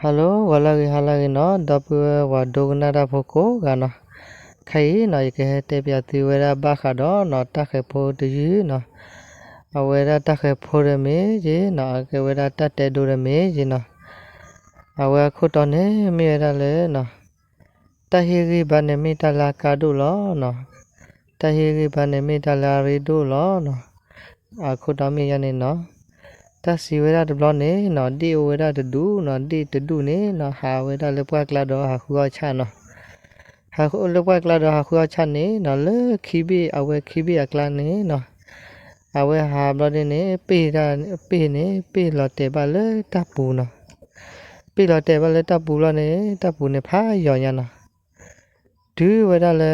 Hello ဂီၤလၢအဂ့ၤ ဟါလၢအဂ့ၤနီၤ ဒီပုၢ်ဝဲၢ်ပှၤဒိကနၣ်တၢ်ဖိကိးဂၤနီၤ, ခဲအံၤနီၤ ယကဟဲတဲပၠးသုဝဲဒၣ်ဘၣ်ဃးဒီးနီၤ တၢ်ဃဲၤဖိတယုၢ်နီၤ, အဝဲဒၣ်တၢ်ဃဲၤဖိဒီးမ့ၢ်ယ့နီၤ အကဲဝဲဒၣ်တၢ်တဲဒိဒီးမ့ၢ်ယ့နီၤ, အဝဲအခိၣ်တီန့ၣ်မ့ၢ်ဝဲဒၣ်လၢနီၤ တၢ်ဟ့ၣ်ဂံၢ်ဘါန့ၣ်မ့ၢ်တၢ်လၢအကါဒိၣ်လီၤနီၤ, တၢ်ဟ့ၣ်ဂံၢ်ဘါန့ၣ်မ့ၢ်တၢ်လၢအရ့ဒိၣ်လီၤနီၤ, အခိၣ်တီမ့ၢ်ယၤန့ၣ်နီၤ, တၢ်စံးဝဲဒၣ်တဘျီန့ၣ်နီၤ ဒ့ၣ်အိၣ်ဝဲဒၣ်တဒူၣ်နီၤ ဒ့ၣ်တဒူၣ်န့ၣ်နီၤ ဟးဝဲဒၣ်လၢပှၢ်ကျါဒီးဟးဃုအီၣ်ဆၣ်နီၤ, ဟးလၢပှၢ်ကျါဒီးဟးဃုအီၣ်ဆၣ်န့ၣ်နီၤ လၢခံဘ့ၣ်အဝဲခံဘ့ၣ်အကျါန့ၣ်နီၤ အဝဲဟးဘျီဒ်န့ၣ် ပ့ၢ်ဒၣ်ပ့ၢ်န့ၣ် ပ့ၢ်လီၤတဲာ်ဘၣ်လၢတၢ်ပူၤနီၤ, ပ့ၢ်လီၤတဲာ်ဘၣ်လၢတၢ်ပူၤဘျီန့ၣ် တၢ်ပူၤန့ၣ်ဖးယိာ်ညါနီၤ, တုၤဝဲဒၣ်လၢ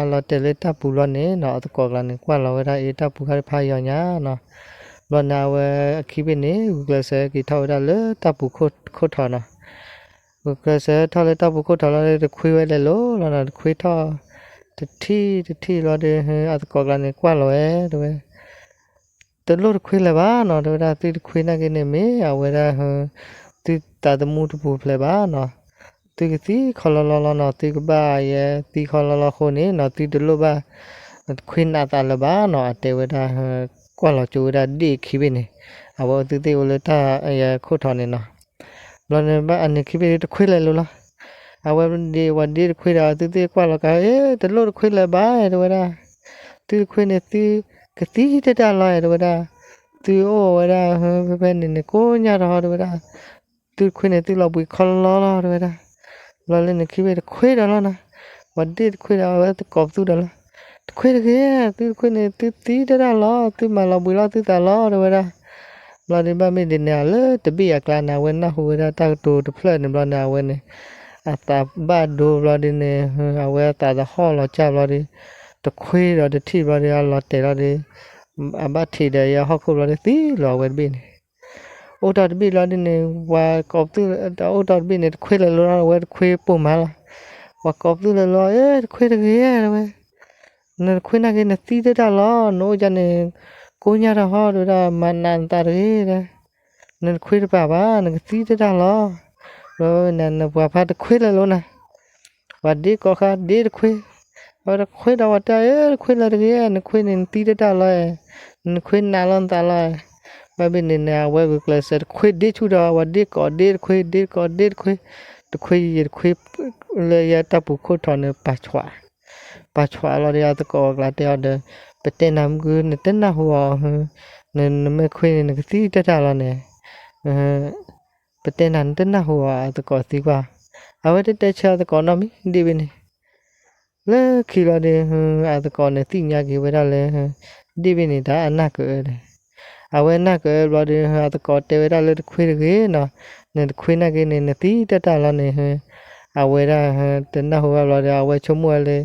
အလီၤတဲာ်လၢတၢ်ပူၤဘျီန့ၣ်နီၤ အသကိးကျါန့ၣ် ကွၢ်လီၤဝဲဒၣ်အ့ၣ် တၢ်ပူၤခါတဖးယိာ်ညါနီၤ, ဘျီန့ၣ်အဝဲအခံဘ့ၣ်န့ၣ် ဂုာ်ကျဲးစၢးက့ၤထီၣ်ဝဲဒၣ်လၢတၢ်ပူၤခိၣ်ထီၣ်နီၤ, ဂုာ်ကျဲးစၢးထီၣ်လၢတၢ်ပူၤခိၣ်ထီၣ်လီၤဒီး တခွ့ဝဲလဲၤလိၤလီၤနီၤ တခွ့ထီၣ် တထံၣ်တထံၣ်လီၤဒီး အသကိးကျါန့ၣ် ကွၢ်လီၤဝဲတဲဝဲ တလိၣ်တခွ့လၢၤဘၣ်နီၤ တဲဝဲဒၣ် သုတခွ့နာ်က့န့ၣ်မ့ၢ် အဝဲဒၣ် သုသးသမူတပူၤဖျဲးဘၣ်နီၤ, သုကသံခီလီလီလီနီၤ သုကဘၣ်ယဲသံခီလီလီအဃိန့ၣ်နီၤ သုတလိၣ်ဘၣ် တခွ့နးသးလၢၤဘၣ်နီၤ အတဲဝဲဒၣ် ကွၢ်လီၤကၠိဝဲဒၣ်ဒ့ၣ်ခံဘ့ၣ်န့ၣ်, အဝဲအသုသ့ၣ်အိၣ်လၢတၢ်ယဲခိၣ်ထီၣ်န့ၣ်နီၤ, ဘျီန့ၣ်ဘၣ်အန့ၣ်ခံဘ့ၣ်တခွ့လဲၤလိၤလီၤ, အဝဲဒၣ်ဝဲဒ့ၣ်တခွ့ဒီး အသုသ့ၣ်ကွၢ်လီၤကါ အ့ တလိၣ်တခွ့လၢၤဘၣ်တဲဝဲဒၣ် သုတခွ့န့ၣ် သုကသံတတၢ်လီၤတဲဝဲဒၣ်, သုအိၣ်ဝဲဒၣ် ဖဲဖဲန့ၣ်န့ၣ် ကိးညါတဟီတဲဝဲဒၣ်, သုတခွ့န့ၣ် သုလီၤဘှံးခီလီလီတဲဝဲဒၣ်, ဘျီလၢန့ၣ်ခံဘ့ၣ်တခွ့ဒီးလီၤနီၤ, ဝဲဒ့ၣ်တခွ့ဒီး အဝဲသကိးပသူဒီးလီၤ, တခွ့တဂ့ၤ, သုတခွ့န့ၣ် သုသံတတၢ်လီၤ, သုမၤလီၤဘှံးလီၤသုသးလီၤတဲဝဲဒၣ်, ဘျီဒ်ဘၣ်မ့ၢ်ဒ်န့ၣ် လၢတဘ့ၣ်အကျါန့ၣ် အဝဲနၢ်ဟူဝဲဒၣ်တၢ်ကတိၤတဖျၢၣ်န့ၣ်ဘျီန့ၣ် အဝဲန့ၣ် အသးဘၣ်ဒိဘျီဒ်န့ၣ် အဝဲအသးသဟီၣ်လီၤကၢ်ဘျီဒီး တခွ့ဒီးတထံၣ်ဘျီဒီး အလီၤတဲာ်လီၤဒီး အဘၣ်ထံးဒီးယဲဟီၣ်ခိၣ်ဘျီဒီးသံလီၤအဝဲတဘ့ၣ်န့ၣ်, အိၣ်တ့ၢ်တဘ့ၣ်လီၤဒ်န့ၣ် ပှၤကိးပသူ အိၣ်တ့ၢ်တဘ့ၣ်န့ၣ် တခွ့လၢၤလီၤ အဝဲတခွ့ပိာ်မးလီၤ, ပှၤကိးပသူလၢၤလီၤ အ့ တခွ့တဂ့ၤတဲဝဲ နတခွ့နာ်က့ နသံတတၢ်လီၤ, နအိၣ်ဒ်န့ၣ် ကိးညါတဟီတဲဝဲဒၣ် မၤနးနသးတဂ့ၤ, နတခွ့တပာ်ဘၣ် နကသံတတၢ်လီၤ, နပှၤဖးတခွ့လၢၤလီၤနၤ, ပှၤဒ့ကိးဃါဒ့တခွ့, ပှၤတခွ့ဒီးပှၤတဲ အ့ တခွ့လၢၤတဂ့ၤ, နခွ့န့ၣ်နသံတတၢ်လီၤ, နခွ့နးလီၤနသးလီၤ, ဘၣ်ဘ့ၣ်န့ၣ်န့ၣ် အဝဲဂုာ်ကျဲးစၢးတခွ့ဒ့ဆူၣ်ဒီး ပှၤဒ့ကိးဒ့တခွ့ ဒ့ကိးဒ့တခွ့, တခွ့ယံာ်တခွ့ လၢယဲတၢ်ပူၤခိၣ်ထီၣ်န့ၣ် ပာ်ဆွး ပာ်ဆွးလီၤဒီး အသကိးကျါတဲအီၤဒီး ပတဲနၤမုၢ်ဂုၢ် နတနၢ်ဟူအီၤ, နမ့ၢ်ခွ့န့ၣ် နကသံတတၢ်လီၤန့ၣ်, ပတဲနၤနတနၢ်ဟူအီၤ အသကိးသံကွၢ်, အဝဲတတဲဆၢအသကိးနီတမံၤ ဒ့ၣ်ဘ့ၣ်န့ၣ်, လၢခံလီၤဒီး အသကိးန့ၣ်သ့ၣ်ညါက့ၤဝဲဒၣ်လၢ ဒ့ၣ်ဘ့ၣ်န့ၣ်တၢ်အနၢ်ကအၢဒီး အဝဲနၢ်ကအၢဘျီဒီး အသကိးတဲဝဲဒၣ်လၢတခွ့တဂ့ၤနီၤ, နတခွ့နာ်က့န့ၣ် နသံတၢ်တၢ်လီၤန့ၣ်, အဝဲဒၣ်တနၢ်ဟူဘၣ်ဘျီဒီး အဝဲဆိကမိၣ်ဝဲလၢ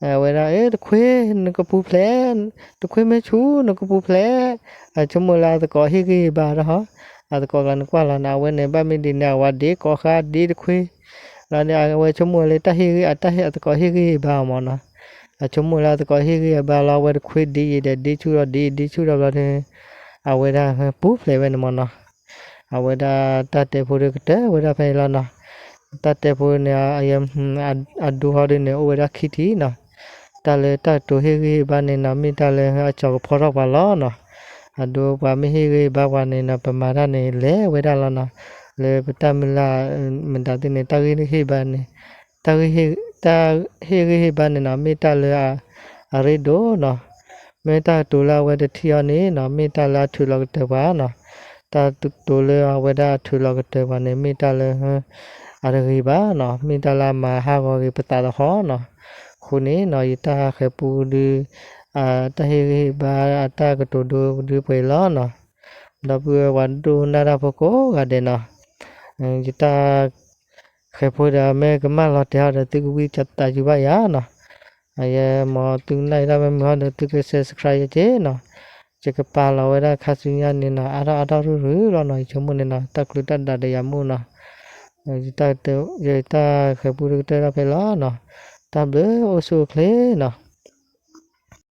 အဝဲဒၣ် အ့ တခွ့ နကပူၤဖျဲး, တခွ့မ့ၢ်ဆူၣ် နကပူၤဖျဲး, အဆိကမိၣ်လၢအသကိးဟ့ၣ်ဂံၢ်ဟ့ၣ်ဘါဒီးဟီ, အသကိးကျါန့ၣ်ကွၢ်လီၤန့ၣ် အဝဲန့ၣ်ဘၣ်မ့ၢ်ဒ်န့ၣ် အဝၤဒ့ကိးဃါဒ့တခွ့, လီၤန့ၣ် အဝဲဆိကမိၣ်လၢတၢ်ဟ့ၣ်ဂံၢ် အတၢ်ဟ့ၣ်အသကိးဟ့ၣ်ဂံၢ်ဟ့ၣ်ဘါအီၤမ့ၢ်နီၤ, အဆိကမိၣ်လၢအသကိးဟ့ၣ်ဂံၢ်ဟ့ၣ်ဘါလီၤ အဝဲတခွ့ဒ့ယံာ်ဒီးဒ့ဆူၣ်ဒီး ဒ့ဒ့ဆူၣ်ဒီးဘျီဒီး အဝဲဒၣ်ပူၤဖျဲးဝဲန့ၣ်မ့ၢ်နီၤ, အဝဲဒၣ်တၢ်တဲဖိဒီးကတၢၢ်ဝဲဒၣ်ဖဲအံၤလီၤနီၤ, တၢ်တဲဖိန့ၣ် အဒိဟီဒုန့ၣ်အိၣ်ဝဲဒၣ်ခံထံၣ်နီၤ, တၢ်လၢတၢ်ကတိၤဟ့ၣ်ဂံၢ်ဟ့ၣ်ဘါန့ၣ်နီၤ မ့ၢ်တၢ်လၢအကၠီၤကဖီထီၣ်ပှၤလီၤနီၤ, အဒိပှၤမ့ၢ်ဟ့ၣ်ဂံၢ်ဟ့ၣ်ဘါပှၤန့ၣ်နီၤ ပမၤတၢ်န့ၣ်လဲၤဝဲဒၣ်လီၤနီၤ, လၢပတၢ်မုၢ်လၢ်မတၤသ့ၣ်န့ၣ် တၢ်ဂံၢ်ဟ့ၣ်ဘါန့ၣ်, တၢ်ဟ့ၣ်ဂံၢ်ဟ့ၣ်ဘါန့ၣ်နီၤ မ့ၢ်တၢ်လၢအရ့ဒိၣ်နီၤ, မ့ၢ်တၢ်ကတိၤလၢအဝဲတထံၣ်အီၤန့ၣ်နီၤ မ့ၢ်တၢ်လၢအထုးလီၤကတၢၢ်ပှၤနီၤ, တၢ်ကတိၤလၢအဝဲဒၣ်အထုးလီၤကတၢၢ်ပှၤန့ၣ် မ့ၢ်တၢ်လၢ အတဂ့ၤဘၣ်နီၤ, မ့ၢ်တၢ်လၢအမၤဟးဂီၤက့ၤပသးသဟီၣ်နီၤ, အဃိန့ၣ်နီၤ ယတၢ်ဃဲၤပူဒု တၢ်ဟ့ၣ်ဂံၢ်ဟ့ၣ်ဘါအတၢ်ကတိၤဒုဒုပှဲၤလီၤနီၤ, ဒီပုၢ်ဝဲၢ်ပှၤဒိကနၣ်တၢ်ဖိကိးဂၤဒဲးနီၤ, ယတၢ် ဃဲၤဖိဒီးမ့ၢ်ကမၣ်လီၤတဲာ်ဟီဒီး သုကဝံသးစူၤဘၣ်ယၤနီၤ, အယဲမ့ၢ်သုကနၣ်ယတၢ်မ့ၢ်မုာ်ဟီဒီး သုက subscribe ယၤက့နီၤ, ယကပာ်လီၤဝဲဒၣ်ခါဆူညါန့ၣ်နီၤ အါထီၣ်အါထီၣ်ရုၢ်ရုၢ်လီၤနီၤ ယဆိကမိၣ်န့ၣ်နီၤ တၢ်ကျုးတၢ်ဒၣ်ဒီးယၤမ့ၢ်နီၤ, ယတၢ်ဃဲၤပူတကတၢၢ်ဒၣ်ဖဲလီၤနီၤ, တၢ်ဘျုးအိၣ်ဆူၣ်အိၣ်ချ့နီၤ.